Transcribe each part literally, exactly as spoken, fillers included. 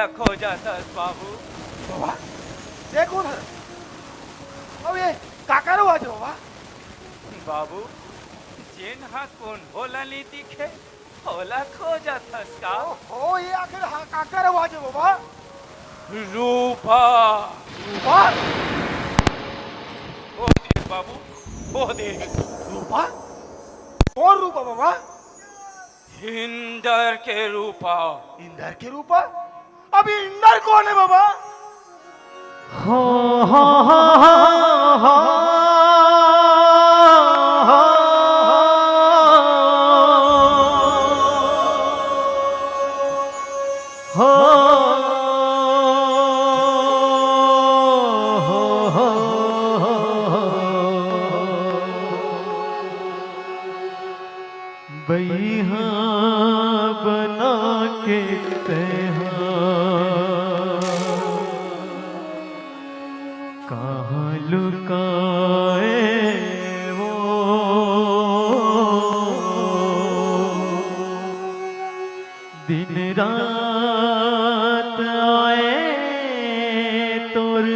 खोजत हस बाबू। बाबा, ये कोन हरे? अउ ये काकर आवाज हे बाबा? बाबू, जेन हा कोन भोला नइ दिखे, ओला खोजत हस का? ओहो, ये आखिर हा काकर आवाज हे बाबा? रूपा। रूपा? ओ देख बाबू, ओ देख। रूपा? कोन रूपा बाबा? इंदर के रूपा। इंदर के रूपा? अभी इंदर कोन हे बाबा? बइहा बना के तेहा कहाँ लुकाए वो। दिन रात आए तोर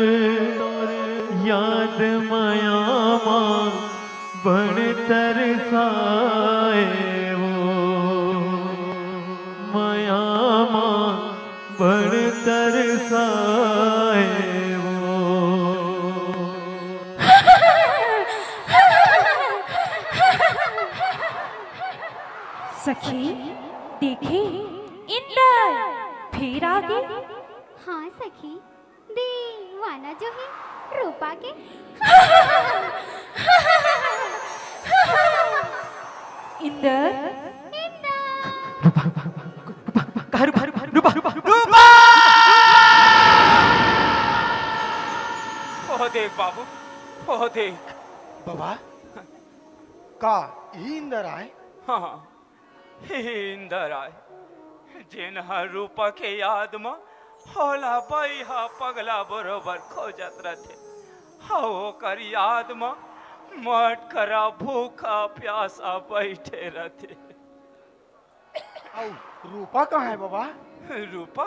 याद मया मा बड़ तरसाए वो, मया मा बड़ तरसाए वो। सखी, देखे, इंदर फेर आगे। हाँ सखी, दीवाना जो हे रूपा के। इंदर। इंदर। रूपा, रूपा, रूपा, रूपा, रूपा, रूपा, रूपा। ओ देख बाबू, ओ देख। बाबा, का ई इंदर आय? हाँ, हाँ। हे इंदर आय, जेन ह रूपा के याद म ओला बइहा पगला बरोबर खोजत रथे। हव ओकर याद म मटकरा भूखा प्यासा बइठे रथे। अउ रूपा कहाँ हे बाबा? रूपा?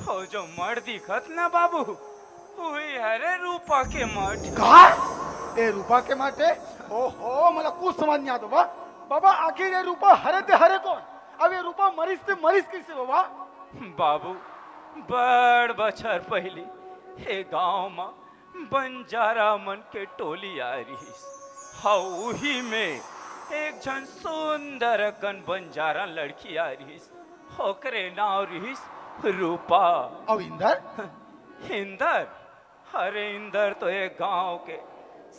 ओ जो मठ दिखत ना बाबू, उही हरे रूपा के मठ। का? ए रूपा के मठ हे? ओहो, मोला कुछ समझ नइ आत बाबा। बाबा, आखिर ए रूपा हरे ते हरे कोन? अब ए रूपा मरिस ते मरिस कइसे बाबा? बाबू, बड़ बछर पहिली ए गांव म बंजारा मन के टोली आय रिहिस। हव उही में एक झन सुंदर अकन बंजारा लड़की आय रिहिस। ओकरे नांव रिहिस रूपा। अउ इंदर? इंदर? अरे इंदर तो ए गांव के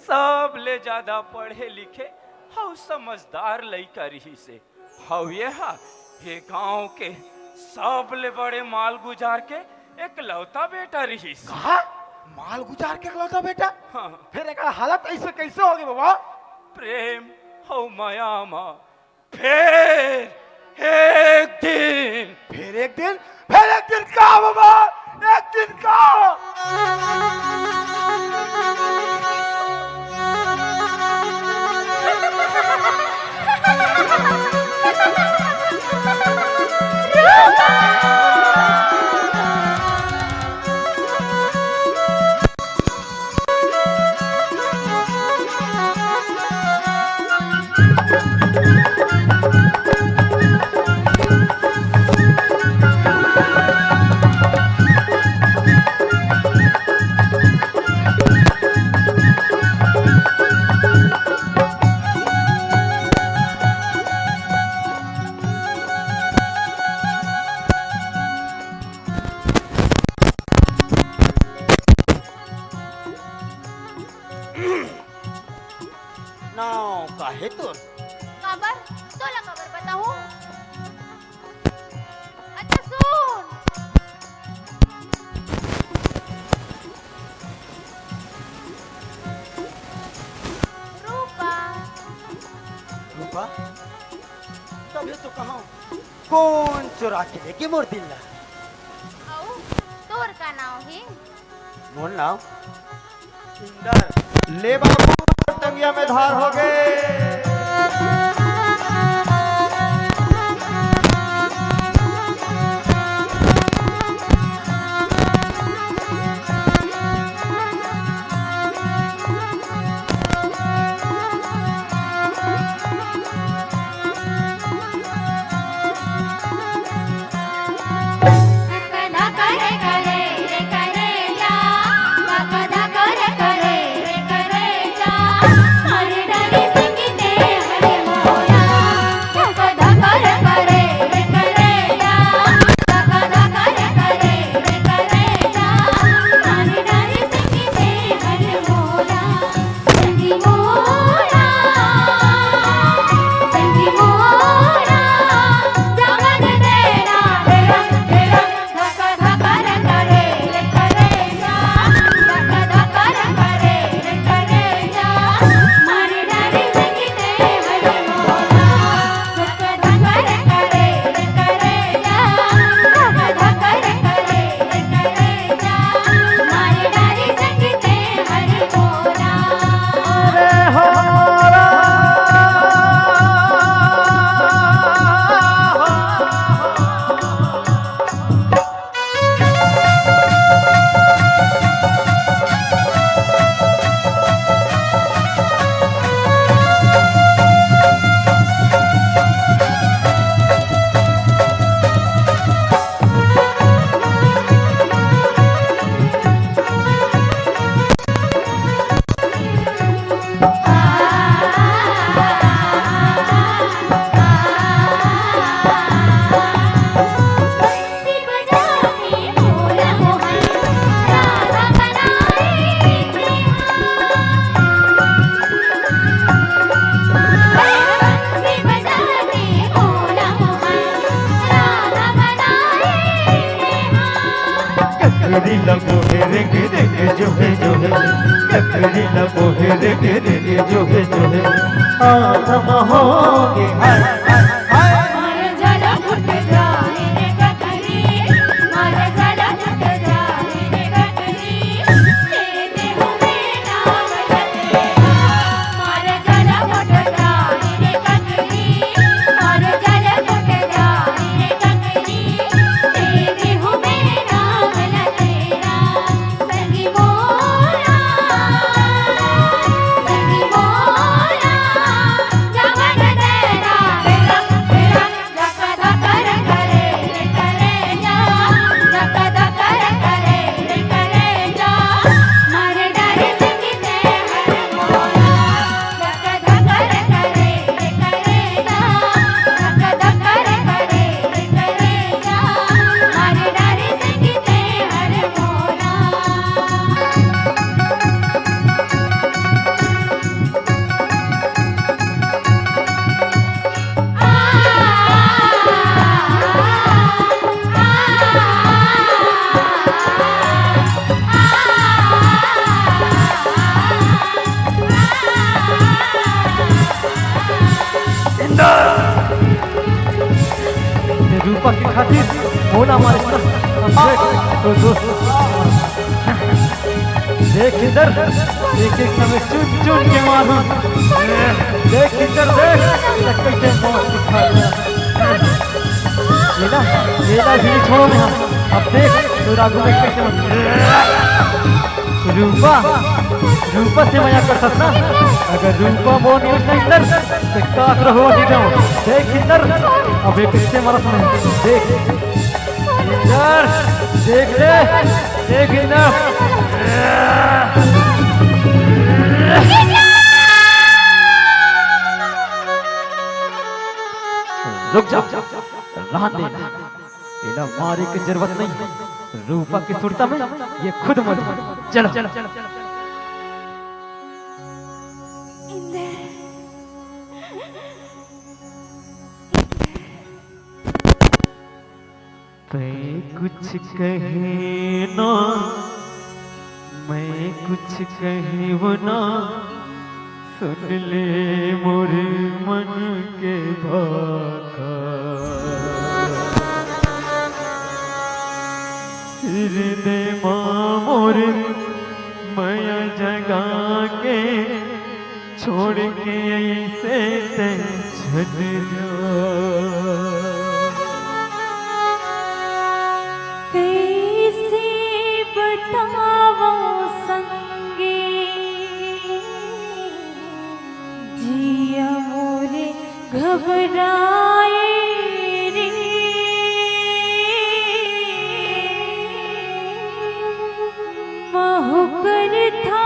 सबले जादा पढ़े लिखे अउ समझदार लइका रिहिस हे। अउ ये हा, ये गांव के सबले बड़े मालगुजार के एकलौता बेटा रिहिस। का? मालगुजार के एकलौता बेटा? हाँ। फेर एकर हालत अइसे कइसे होगे बाबा? प्रेम अउ मया म फेर एक दिन। फेर एक दिन? फेर एक दिन का बाबा? एक दिन का? नाव का हे तोर? काबर? तोला काबर बताहूं? अच्छा सुन। रूपा। रूपा? तभे तो कहां कोन चुरा के लेगे मोर दिल ला? अउ तोर का नाव हे? मोर नाव इंदर। ले बाबू, टंगिया में धार होगे। जोहे रे के रे के जोहे जोहे, ककड़ी ला बोहे रे के रे के जोहे जोहे, आंगन म होगे हाय हाय हाय। इंदर, ये रूपा के खातिर मोला मारे ना। अब देख, तो दोस्त, देख इंदर, एक एक समय चुन चुन के मारूं। देख इंदर, देख, कैसे मौत दिखा दिया। ये ना, ये ना भी नहीं छोड़ो मैं। अब देख, तो राजू में कैसे मत। रूपा, रूपा से मया कर सकता। अगर रूपा मोर न्यूज नहीं कर, तो काट रहो अभी जाओ। देख इंदर, अब एक इससे मरत नहीं। देख इंदर, देख ले, देख इंदर। रुक जा, रहन दे। एला मारे के जरूरत नहीं है। रूपा के सुरता में ये खुद मर जाए। चलो। इंदर। तैं कुछ कहे ना, मैं कुछ कहे वो ना, सुन ले मोर मन के भाखा। हृदय मा मोर मया जगा के, छोड़ के ऐसे तैं झट जा। कैसे बतावं संगी, जिया मोरे घबराए रे। महू करथा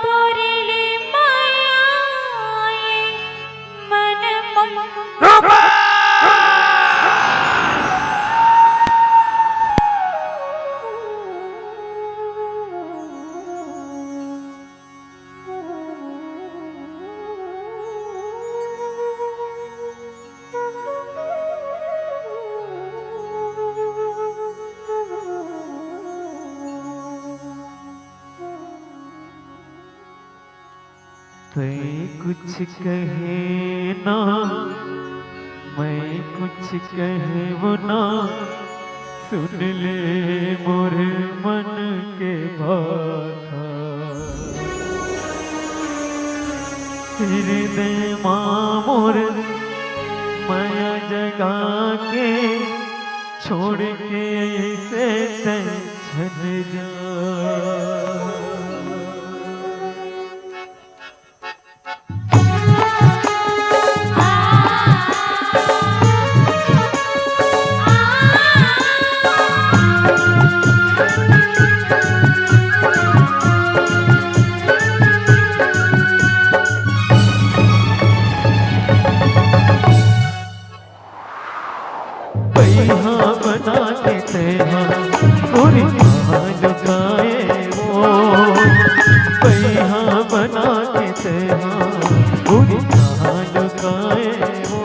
तोरे ले मया ए मन म। तैं कुछ कहे ना, मैं कुछ कहे वो ना, सुन ले मोर मन के भाखा। हृदय मा मोर मया जगा के, छोड़ के ऐसे तैं झट जा। पैहा बना के तेहा मोर कहाँ लुकाए वो, पैहा बना के तेहा मोर कहाँ लुकाए वो।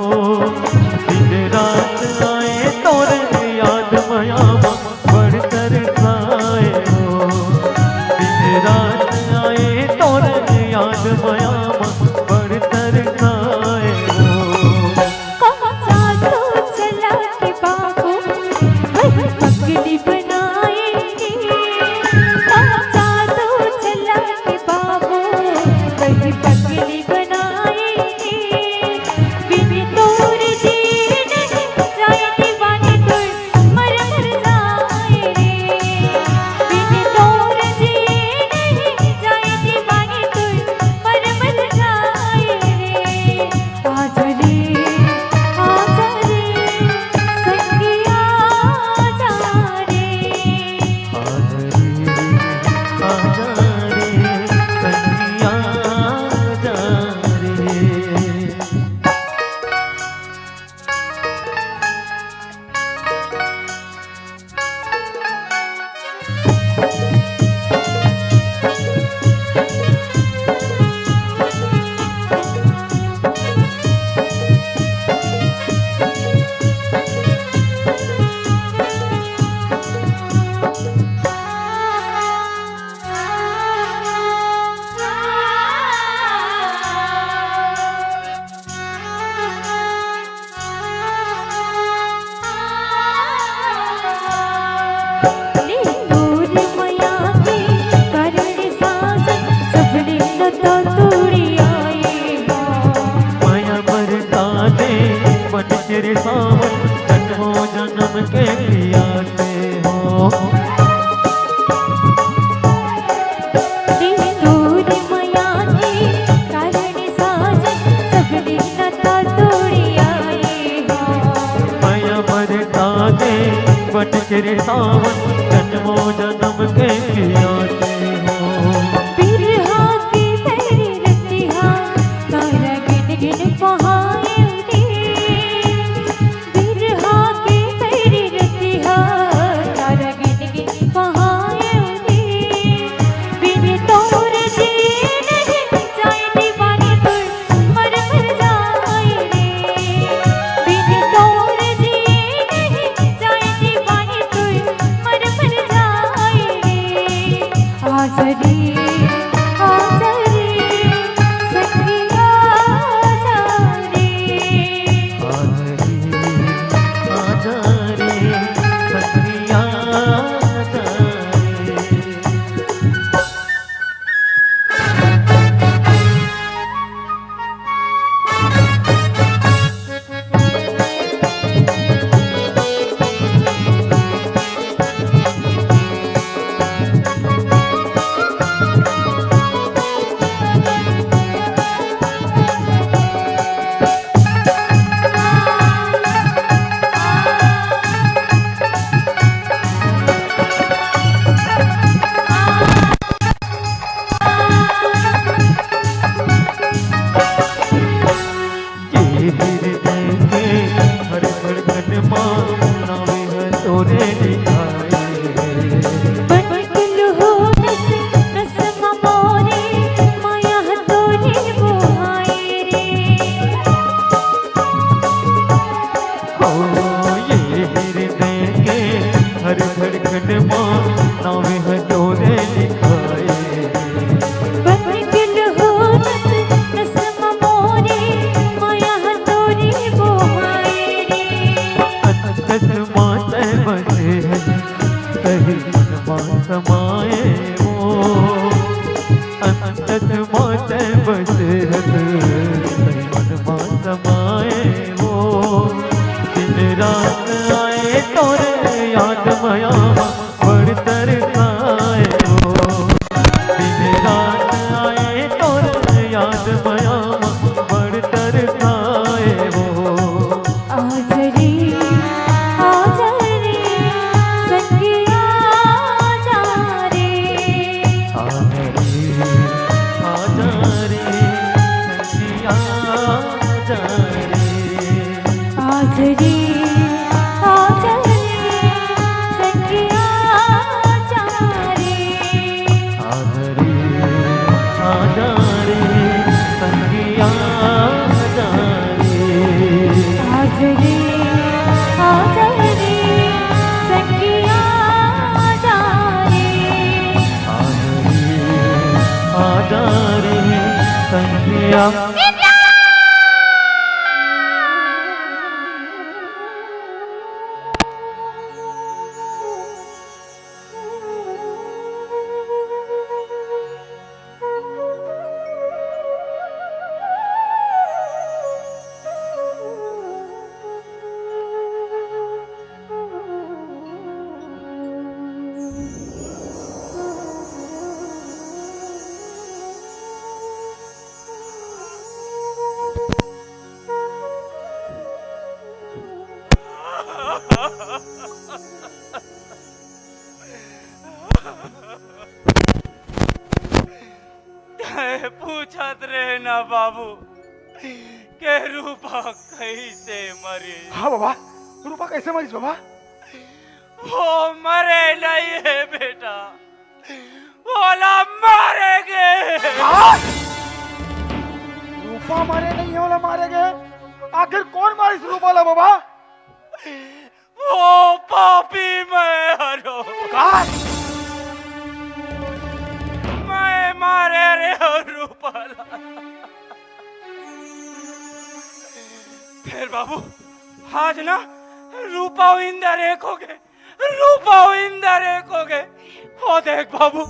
दिन रात आए तोर याद मया मा, बढ़ कर तोर मया के कारण साजन सबले नाता तोड़े आए हो। मया मरता दे बन के रे सावन, जन्मों जन्म के पिया के हो। बिरहा के बैरी रतिहा, तारा गिन गिन पहाए रे। बिरहा के बैरी रतिहा, तारा गिन गिन पहाए रे। बिन तोर जी नहीं जाए दीवानी, तोर मर मर जाए रे। बिन तोर जी नहीं जाए दीवानी, तोर मर मर जाए रे। आजा रे, आजा रे, सखिया आजा रे। आजा रे, आजा रे, सखिया आजा रे। ये हृदय के हर धड़कन मा नावे है तोरे लिखाए। बन के लहू नस नस मा मोरे, माया तोरे बोहाए रे। ओ, ये हृदय के हर धड़कन मा नावे है तोरे लिखाए। बन के लहू नस नस मा मोरे, माया तोरे बोहाए रे। अंतस मा तै बसे है, तही मन मा समाए वो। अंतस मा तै बसे है, तही मन मा समाए वो। दिन रात आए तोरे याद मया बड़ तरसाए वो। दिन रात आए तोरे याद मया बड़ तरसाए वो। आजा रे, आजा रे, सखिया आजा रे। आजा रे, आजा रे, सखिया आजा रे। आजा रे, आजा रे, सखिया आजा रे। आजा रे, आजा रे, सखिया आजा रे। आजा रे, आजा रे, सखिया आजा रे। आजा रे, आजा रे, सखिया। तैं पूछत रहे ना बाबू, के रूपा कइसे मरिस? हाँ बाबा, रूपा कइसे मरिस बाबा? वो मरे नइ हे बेटा, ओला मारे गे। हाँ? रूपा मरे नइ हे, ओला मारे गे। आखिर कोन मारिस रूपा ला बाबा? वो पापी मैं हरों। का? मैं मारे रेहों रूपा ला। फेर बाबू, आज ना रूपा अउ इंदर एक होगे, रूपा अउ इंदर एक होगे। वो देख बाबू,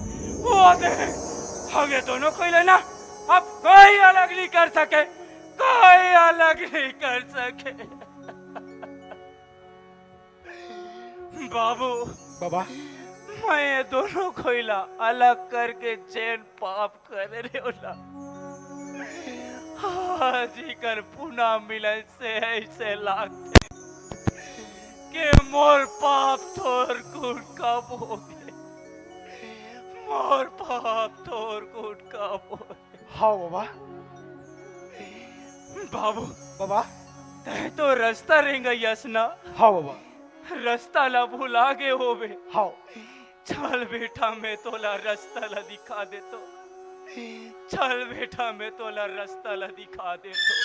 वो देख, हमें दोनों कोई ले ना अब कोई अलग नइ कर सके, कोई अलग नइ कर सके। बाबू, बाबा, मैं ये दोनों कोई ला अलग करके जेन पाप करे रेहेंव ना, आज इकर पुनः मिलन से ऐसे लागथे कि मोर पाप थोरकुन कम होगे। मोर पाप थोरकुन कम होगे। हाँ बाबा। बाबू, बाबा। तैं तो रस्ता रेंगइस ना? हाँ बाबा। रस्ता ला भुला गे होबे। हाँ। चल बेटा, मैं तोला रस्ता ला दिखा देथों। चल बेटा, मैं तोला रस्ता ला दिखा देथों।